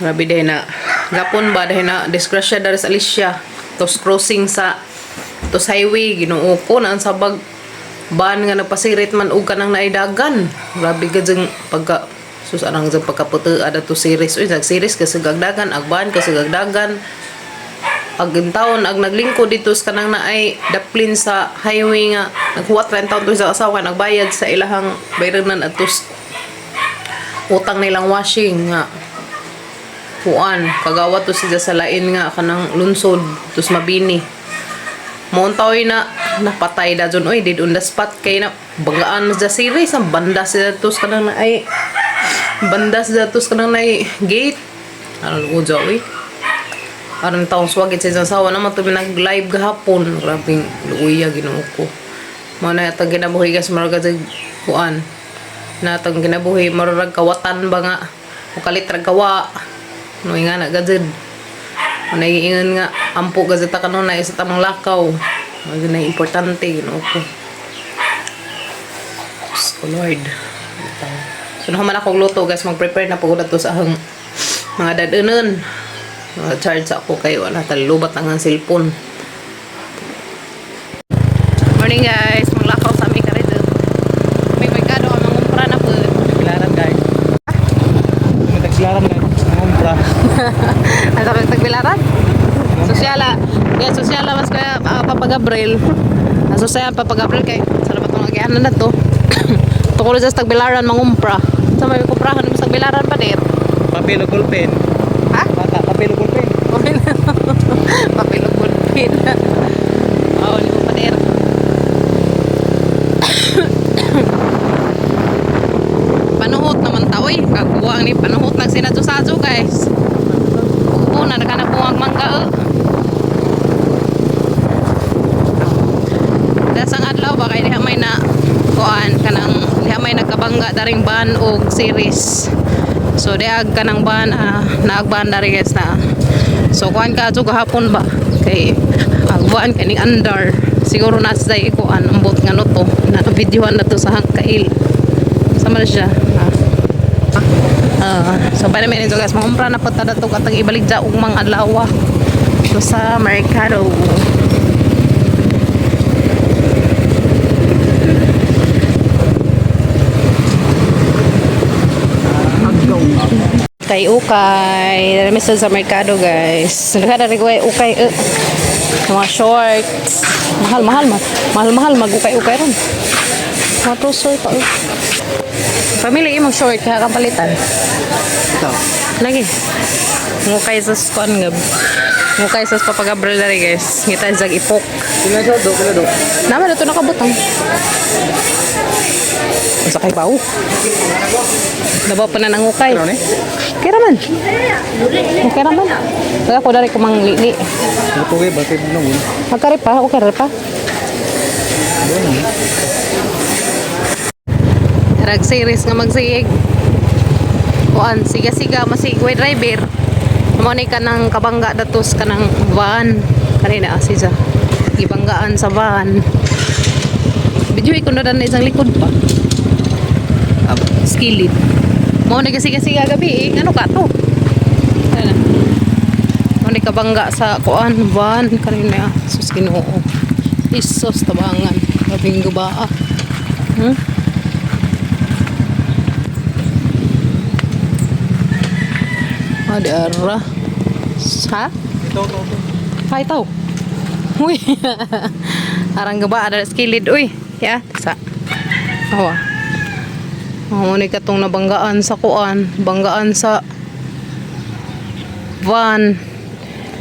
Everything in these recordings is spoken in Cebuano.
Grabe dahil na gapon ba dahil na disgrasya dari sa Alicia. Tos crossing sa tos highway, Ginoo ko na ang sabag ban nga nagpasirit man og kanang naidagan. Grabe ka dyan pagka sus anang dyan pagkaputi ada to series. Uy, nag series kasi gagdagan, agban kasi gagdagan. Ag taon ag naglingkod dito sa kanang naay daplin sa highway nga naghuwat ra taon to sa asawa nagbayad sa ilahang bayranan atos utang nilang washing nga kuan kagawa to sila sa lain nga kanang lunsod tos mabini mo taoy na napatay da dyan, oy, did on the spot kay na banggaan sa series ang banda sila tos kanang naay banda sila tos kanang naay gate ano ko oy. Aron taong swagit sa isang sawa naman ito nag live gahapon. Grabing luuya, Ginoo ko. Mo na itong kinabuhi guys, maraga sa kuan. Na itong kinabuhi, mararag kawatan ba nga. Mukalit rag kawa. No nga na gazid. Mo na iingon nga, ampo gazeta kanunay sa tamang lakaw. Mo na importante, Ginoo ko. Diyos ko, Lord. So, naman akong luto guys, mag-prepare na po ko na to sa ahang mga dadanan. Charge ako kayo. Wala, talilubat ang cellphone. Morning guys, maglakaw sa aming karito. May merkado ka, mangumpra na po. Tagbilaran, guys. May tagbilaran, guys. Ngumpra. Ano sabi tagbilaran? Sosyala. Kaya sosyala mas kaya Papa Gabriel. Ang sosyala Papa Gabriel kay salamat tong agianan na to. Tukol sa tagbilaran mangumpra. Sa may kumprahan mo sa tagbilaran pa din. Papel o pulpen. Ha? Bata, papel o pulpen. Papel o pulpin. Oo, ni mo pader. Panuhot naman ta oy. Kakuha ni panuhot nag sinadyo-sadyo guys. Oo, na nakanabuang mangga eh. Dasang adlaw ba kay diha may na kuan kanang diha may nagkabangga daring van og series. So diag kanang van naagban dari guys na. So kuan ka adto gahapon ba kay agbuan kaning andar. Siguro na sa kuan ambot nga no to na videohan na to sa hangkail. Sama na siya. Ah. So para meron guys, mangumpra na po tada to katang ibalik dya ug mga adlaw. So sa merkado. Kay ukay. Dali mi sa merkado guys. Nagkada rin ko kay ukay. Eh. Mga shorts. Mahal, mahal. Mahal, mahal. Mag-ukay-ukay ron. Mga trouser pa. Eh. Pamili imong short kaya kang palitan. Ito. Lagi. Ngukay sa kuan nga. Ngukay sa Papa Gabriel dali guys. Ngita sa ipok. Pila sa do, pila do. Naman na to nakabutang. Unsa kay bawo? Nabaw pa na nangukay. Ano ni? Kira man. Okay ra man. Kaya ko dari kumang lili. Ito kay bakit nung. Magkari pa, okay ra pa. Rag series nga magsiig. Kuan, siga-siga masigway driver. Mo ni kanang kabangga datos kanang van. Kanina siya. Gibanggaan sa van. Video ko na na isang likod pa. Skillet. Mo ni siga-siga gabi eh. Ano ka to? Ano? Mo ni kabangga sa kuan van kanina. Sus, Ginoo. Isos tabangan. Labing gubaa. Ah, di ara. Ha? Ito, ito, ito. Ay, tao. Uy. Arang gaba ada skilid uy. Ya, sa. Awa. Amo ni katong nabanggaan sa kuan, banggaan sa van.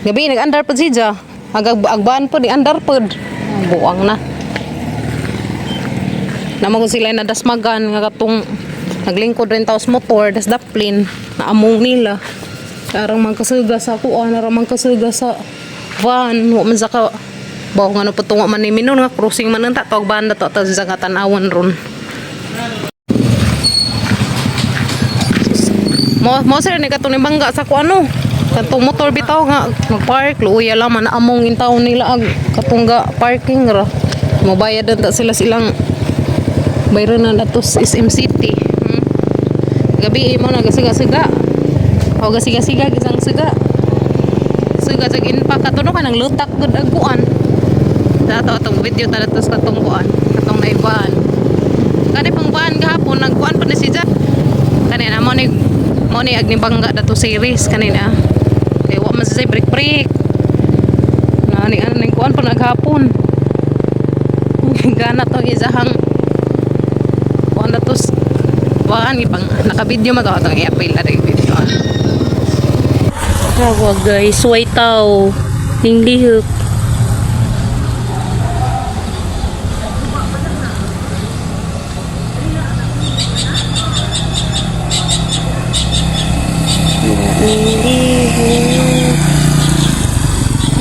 Gabi nag-andar pod siya. Ag agban pod ni andar pod. Buang na. Namo ko sila nadasmagan nga katong naglingkod rin taos motor das daplin na among nila. Arang man kasuga sa kuan, arang man kasuga sa van, wa man sa ka bawo nga no patungo man ni minon nga crossing man ta tawag banda to ta sa nga tan-awan ron. Mo mo sir ni katong nibangga sa kuan no. Katong motor bitaw nga magpark luya lang man among intaw nila ag katong ga parking ra. Mobayad na ta sila silang bayran na nato sa SM City. Gabi mo na gasiga-siga. O gasiga-siga gisang siga. Siga sa inpa katuno ka nang lutak gud ag kuan. Sa ato atong video ta datos katong kuan, katong naibaan. Kani pang baan gahapon nagkuan pa ni siya. Kani na mo ni ag nibangga dato series kanina. Kay wa man siya break break. Na ni ano ning kuan pa naghapon. Gana tong isahang kuan dato baan ipang naka-video man to atong i-appeal na rin video. Tawa guys, way tao. Ninglihok. Ninglihok.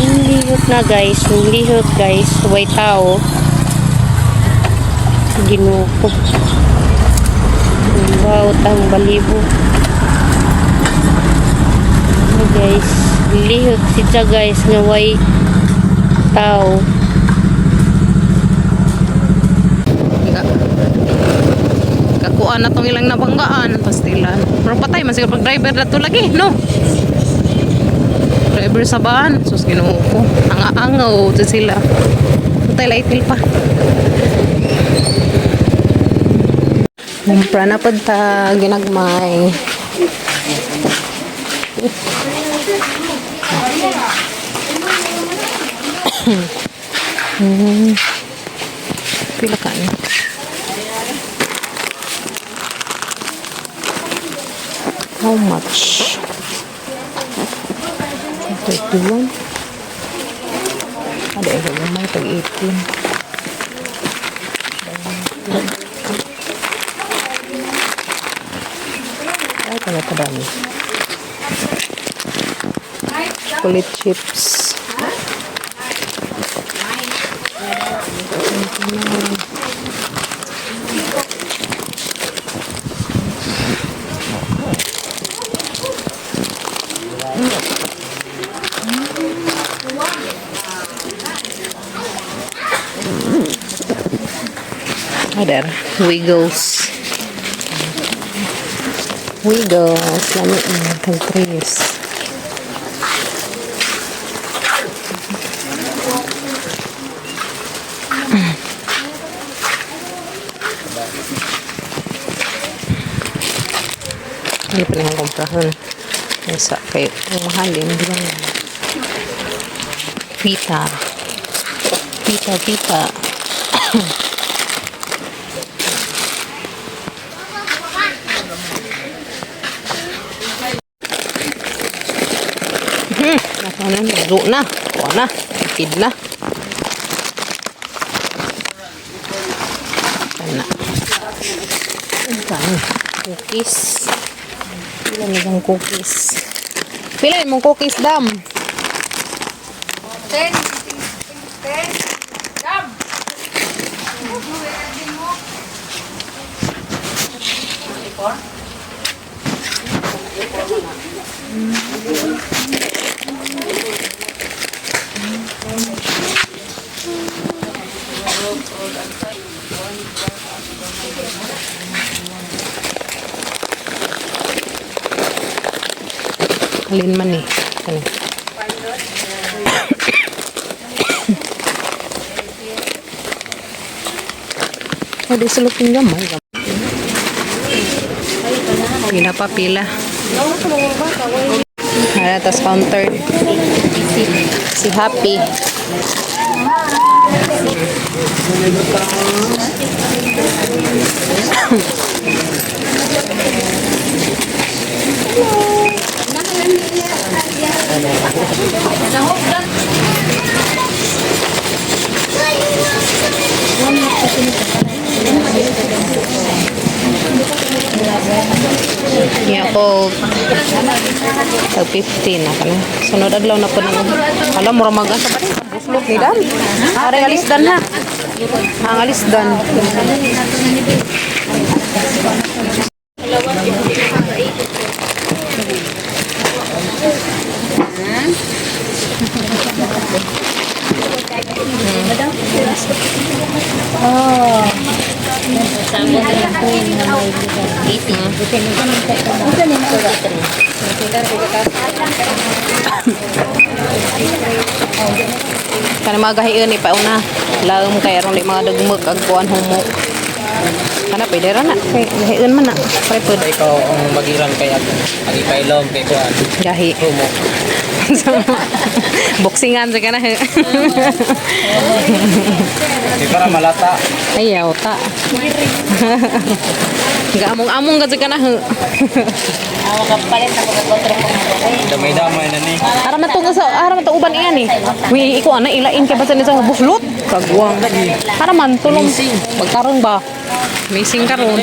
Ninglihok na guys, ninglihok guys, way tao. Ginoo ko. Wow, tang balibo. Ano guys, lihok siya guys nga way tao. Nga. Kakuan na tong ilang nabanggaan pastilan. Pero patay man siguro pag driver na to lagi, no? Driver sa van, sus Ginoo ko. Ang aangaw sa sila. Patay laitil pa. Kumpra na pud ta ginagmay. Pila ka ni? How much? 31? Ada eh, gamay tag 18. Ay, pala kadami. Chocolate chips. Ay, there. Wiggles. Wiggles. Lami tag tres. Ano pa nang kumprahon? Isa kay ang mahalin, di ba nga? Pita. Pita, pita. Nasa na, luto na. Kuha na. Ikid na. Kana. Ano? Cookies. Pila na siyang cookies. Pila mong cookies, dam? 10, 10, Dam! Alin man eh. Kani. Oh, di sulupin gamay. Pila pa, pila. Hala, tas counter. Si Happy. Yakult. Tag 15 na kami. Sunod adlaw na po nang alam mura mag asa pa rin. Buslok ni Dan. Are alis dan ha. Ang alis dan. Kana mga gahion ni pauna. Laom kay aron di mga dagmag ag kuan humok. Kana pwede ra na kay gahion man na. Pre pod Ikaw ang magiran kay ako. Ang ipailom kay kuan. gahi. Humo. Boxingan sa kana. Di para malata. Ayaw ta. Gaamong-among ka sa kana. Damay-damay na ni. Ara man to sa ara man to uban iyan eh. Wi iko ana ilain kay basta ni sa buslot. Kagwang. Ara man tulong pagkaron ba. Missing karon.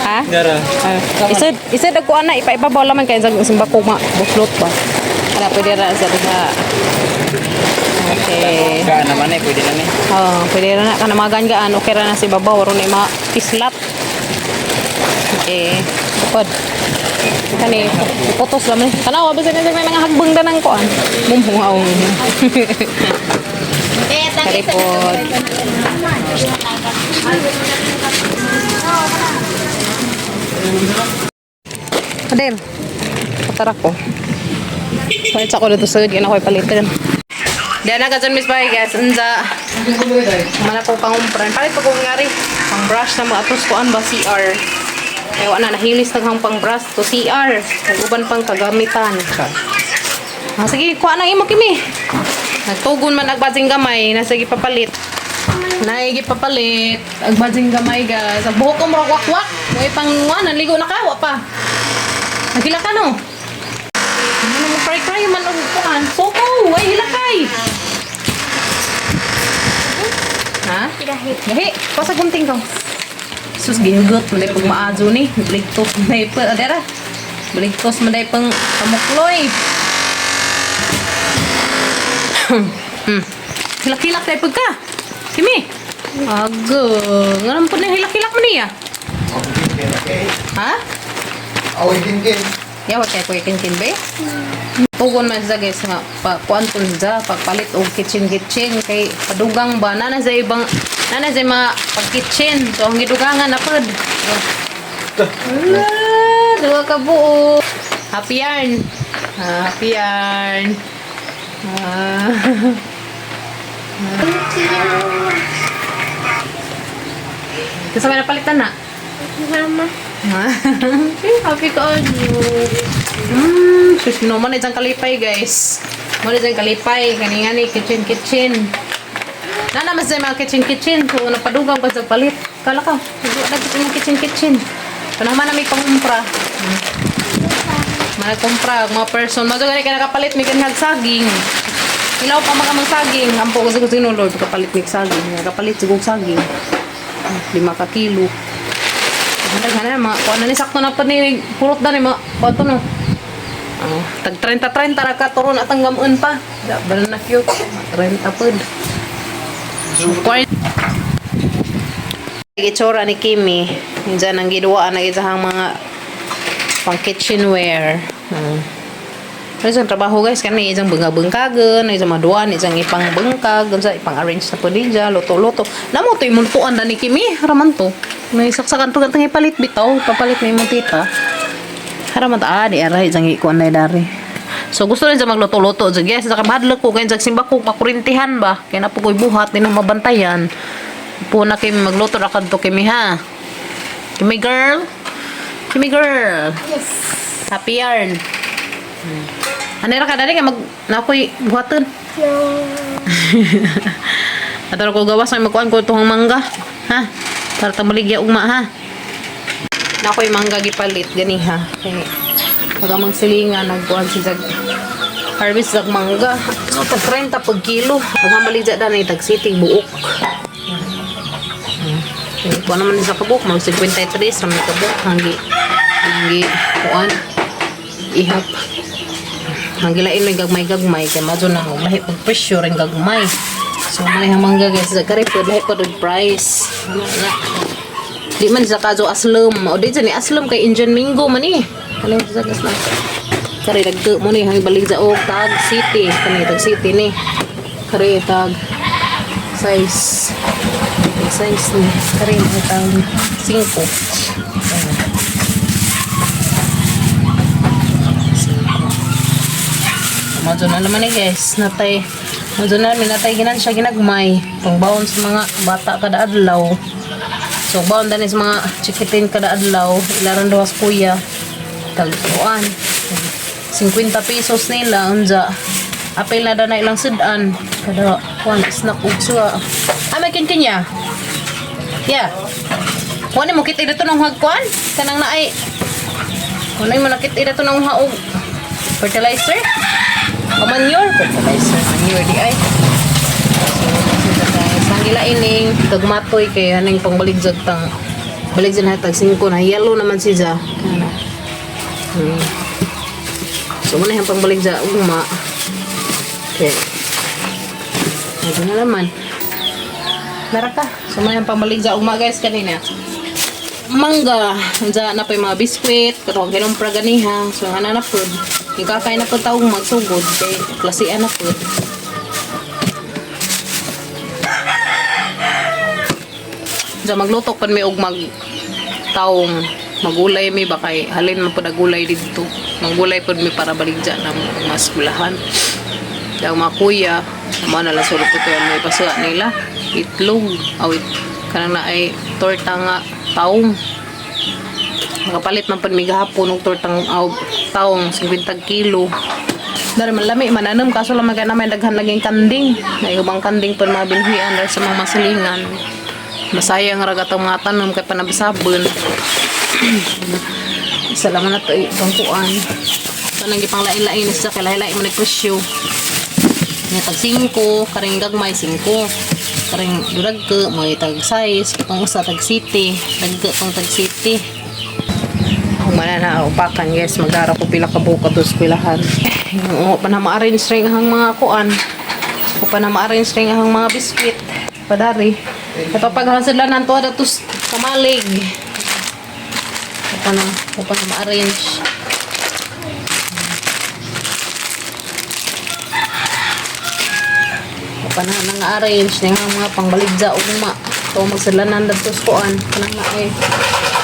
Ha? Dara. Ah, Isad isad ako ana ipaibabaw laman kay sa simbako ma buslot ba. Ala pwede ra sa diha. Okay. Ka naman eh, pwede na ni. Oh, pwede ra na kana mga gaan okay ra na si babaw ron ni ma pislat. Okay. Pod. Kani putos lang ni. Tanawa bisan ni may mga hagbang danang kuan. Mumhungaw. Kani pod. Adel. Patara ko. Palit sa ko dito sa gina ko palitan. Diyan na ka Miss Bay guys. Unsa mana ko pangumpran. Palit pa kong ngari. Pang brush na mga atos kuan ba CR. Ay wala na nahilis naghang pang brush to CR. Ug uban pang kagamitan. Ah, sige, kuha na imo kimi. Nagtugon man agbasing gamay, nasa gipapalit. Naigi papalit. Agbasing gamay guys. Ang buhok ko murag wakwak. May pang naligo na ka, wa pa. Nagila ka no. Ano mo cry cry man og kuan. Soko, way hilakay. Ha? Gahi. Gahi, pasa gunting ko. Sus gihugot man day pag maazo ni, baligtos man day pa adera. Baligtos man day pang pamukloy. Hilak-hilak day pag ka. Kimi. Aga, ngayon po na hilak-hilak mo niya. Ha? Away kin. Yawa kay kuya kinkin be. Tugon man siya guys nga pa kuan po siya pagpalit og kitchen kitchen kay padugang ba na sa ibang na sa mga pag kitchen so ang gidugangan na pod. Wala, duha ka buo. Happy yarn. Ah, happy yarn. Ah. Thank you. Kasi may napalitan na. Mama. Happy ka ano. Sus no man isang kalipay guys. Mo na isang kalipay kani nga ni kitchen kitchen. Nana mas mga kitchen kitchen so napadugang pa sa palit. Kala ka, nag kitchen kitchen kitchen. Kanang man na may pangumpra. Mga kumpra, mga person. Mazo gani ka nakapalit may kanhag saging. Ilaw pa mga mang saging. Ampo ko sa kusino Lord, kapalit may saging. Nakapalit sigog saging. 5 ka kilo. Daghan na mga kuan na ni sakto na pa ni purot na ni mga kuan to no. Oh, tag 30 30 ra ka turon atang gamun pa. Da bala na cute. 30 pod. Kuan Gitsura ni Kimi. Diyan ang giduwaan na isahang mga pang kitchenware. Ano isang trabaho guys, kani isang bengka-bengkagan, isang maduan, isang ipang bengkag, unsa ipang arrange na po din luto-luto. Namo to imong tuan na ni Kimi, haraman to. May saksakan to gantang ipalit bitaw, papalit na imong tita. Haraman ta ah, di aray isang ikuan na dari. So gusto rin sa magluto-luto. So yes, sa kabadlok ko kay sa simba ko pakurintihan ba. Kay na po ko'y buhat ni na mabantayan. Po na kay magluto ra kadto kimi ha. Kimi girl. Kimi girl. Yes. Happy yarn. Ano ra ka dali kay mag na ako'y buhaton. No. Ataro ko gawas may magkuan ko tuhang mangga. Ha? Para ta maligya ugma ha. Na ako'y mangga gipalit gani ha. Kay pag amang silingan nagkuan si jag harvest jag mangga. So tag 30 pag kilo. Ang hamaligya danay tag city buok. Kuan naman ni sa kabuk, mag 53 ra may kabuk hanggi hanggi kuan ihap. Ang gilain may gagmay-gagmay kay madyo na og lahi pag presyo ring gagmay. So man ang mangga guys, sa kare pod lahi pod og price. Ano na. Di man sa kaso aslom. O di ni aslom kay Indian Mingo man eh. Kani sa aslom. Kare dagto mo ni hang balik sa og tag city. Kani tag city ni. Kare tag size. Tag size ni. Kare tag 5. Madyo na naman eh guys. Natay, madyo na naman natay ginan siya ginagmay. Pangbaon sa mga bata kada adlaw. So baon dani sa mga chikitin kada adlaw. Ilaran duha sa kuya. Tagpuan. 50 pesos nila unja. Apil na na ilang sudan. Kada kuan snack ug suwa. Ah, may kinkin ya. Yeah. Kuan mo kita dito ng hagkuan? Kanang naay. Kuan mo nakita dito ng haog fertilizer? O manure? Fertilizer, manure di ay. So, guys, ang ila ining tagmatoy kay aning pangbaligjag tang baligjan na tag 5 na yellow naman siya. Kana. So muna yung pangbaligja ugma. Okay. Ito na naman. Naraka. So muna yung pangbaligja ugma guys kanina. Mangga. Diyan na pa yung mga biskwit. Katong kinumpra ganiha. So ana na po. Ikakain na po taong magsugod. Kay klasian na po. Diyan magluto pa mi og mag taong magulay mi ba kay halin man pud gulay didto. Magulay pud mi para baligya na mas gulahan. Daw mga kuya, mo na lang sulod ko may pasuha nila. Itlog, awit kanang na ay torta nga taong. Nakapalit man pud mi gahapon og tortang aw, taong 50 kilo. Dari man lami mananom kaso lang magana may daghan laging kanding. May ubang kanding pud mga binhian dahil sa mga masilingan. Masayang ra gatong mga tanom kay panabisabon. Isa lang na to eh, bangkuan. So nang gipang lain-lain sa kay lain-lain man presyo. May tag 5, karing gagmay 5. Karing durag ko, may tag size, katong usa tag city, dagko tong tag city. Humana na upakan guys, magdara ko pila ka buka dos pilahan. Oo, pa na ma-arrange rin ang mga kuan. O pa na ma-arrange rin ang mga biskwit. Padari. Ito paghalan sila ng tuwa datos kamalig. O pa na ma-arrange. O pa na nang arrange ning ang mga pangbaligja ugma. To magsalanan datos kuan kanang na eh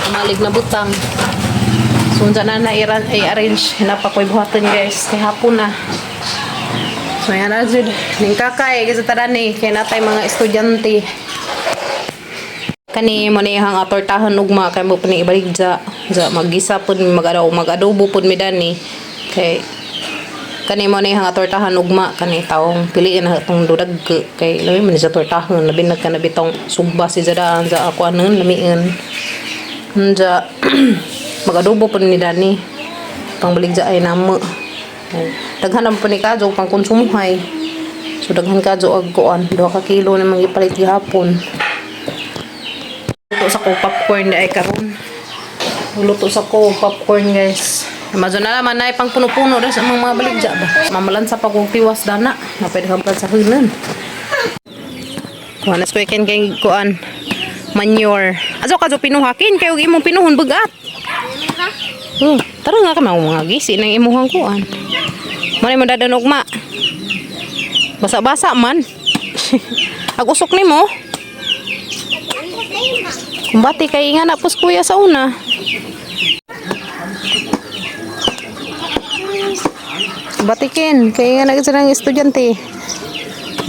kamalig na butang. So unsa na na iran ay arrange hinapa ko'y buhaton guys kay hapon na. So yan na jud ning kakay kasi tadan ni kay natay mga estudyante. Kani mo ni ihang atortahan ugma kay mo pa ni ibaligja. Ja magisa pud mi mag-adaw mag-adobo pud mi dani kay kani mo ni ihang atortahan ugma kani taong piliin na itong dudag kay lami man sa tortahan labi na kana bitong sugba si jadaan sa ako anon lamiin. Unja mag-adobo pud ni dani pangbaligja ay namo. Ay, daghan ang ni kadyo pang konsumuhay. So daghan kadyo og kuan, 2 ka kilo na mangipalit gihapon. Luto sa ko popcorn di ay karon. Luto sa ko popcorn guys. Amazon na naman ay pang puno-puno dahil sa mga baligja ba. Mamalansa pa kong tiwas dana. Na pwede kang sa hunan. Kuan na ken kay kuan manure. Aso kadyo pinuhakin kay og imong pinuhon bugat. Tara nga ka mga gisi ng imuhang kuan. Mali mo dadanog ma. Basa-basa man. Ag usok nimo. Kumbati kay nga na pus kuya sa una. Batikin kay nga na kasi ng estudyante.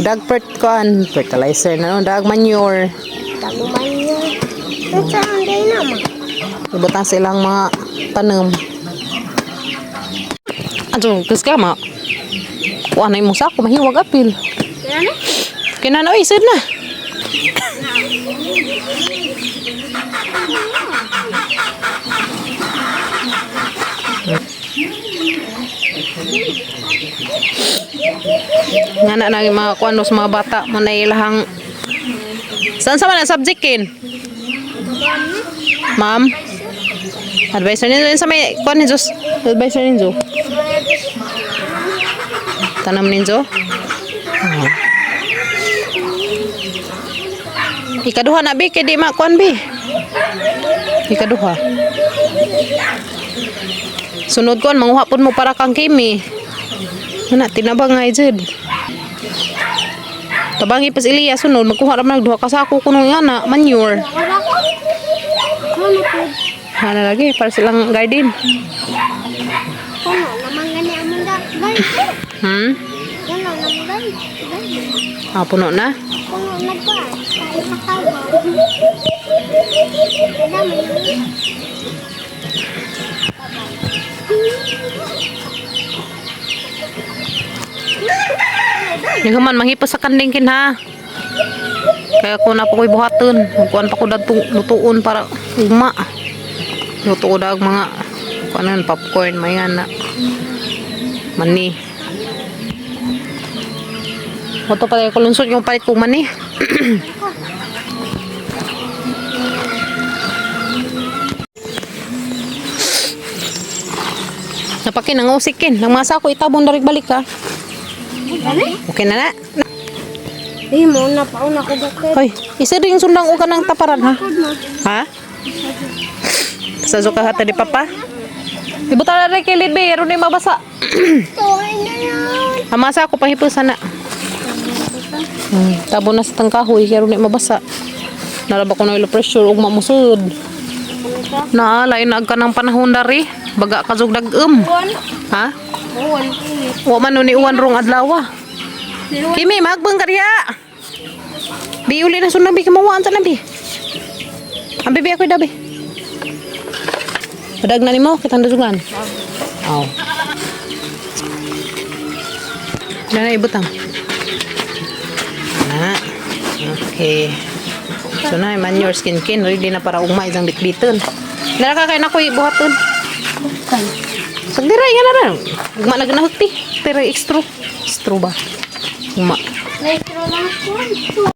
Dag pert kuan fertilizer na no, dag manure. Taguman niya. Saan din naman? Ibutang silang mga tanom. Ato, kus ka ma. Kuha na imong sako, mahiwag apil. Kinana oy, sud na. Nga na nang mga kuano sa mga bata mo na ilahang. Saan sa man ang subject kin? Ma'am? Advisor ninyo sa may kuan ninyo. Advisor ninyo. Tanam ninyo. Ah. Ikaduha na bi kay di ma kuan bi. Ikaduha. Sunod kuan manguha pud mo para kang Kimi. Ana tinabang nga jud. Tabangi pas Elias sunod magkuha ra man og duha ka sako kuno nga na manure. Wala ko. Ano po? Ana lagi para silang garden. Kuno naman gani among da. Garden. Puno na mo dai. Ah, puno na. Puno na ba? Sa isa ka ba? Dami na. Yung man, manghipo sa kanding kin ha. Kaya ko na pa ko'y buhaton. Kuan pa ko dadto lutuon para ugma. Luto ko dag mga kuan yun, popcorn, mayan na. Mani. Moto pa tayo kulunsod yung palit kong mani. Napakin ang usikin. Nang masa ko itabon darig balik ha. Okay na na. Di mo na pa una ko bakit. Hoy, isa rin sundang o ka ng taparan ha. Ha? Sa zuka hata di papa. Ibuta na rin kay Lidbe, aron ni mabasa. Tuloy na yan. Amasa ako pahipusan na. Tabo na sa tangkahoy, kaya ni mabasa. Nalaba ko na ilo pressure ug mamusod. Na, lain na ka ng panahon dari. Baga ka jug dag-um. Ha? Uwan. Wa man ni uwan rong adlaw. Kimi, magbang ka diha. Bi uli na sundan bi kamawaan sa nabi. Ang bibi ako dabi. Padag na nimo kitang dazugan. Aw. Wala na ibutang. Na. Okay. So na, man your skin kin ready na para ugma isang bitbiton. Dara ka kay na ko'y buhaton. Sagdira nga na rin. Ugma na ganahot ti. Pero extra. Extra ba? Ugma. Retro lang ko.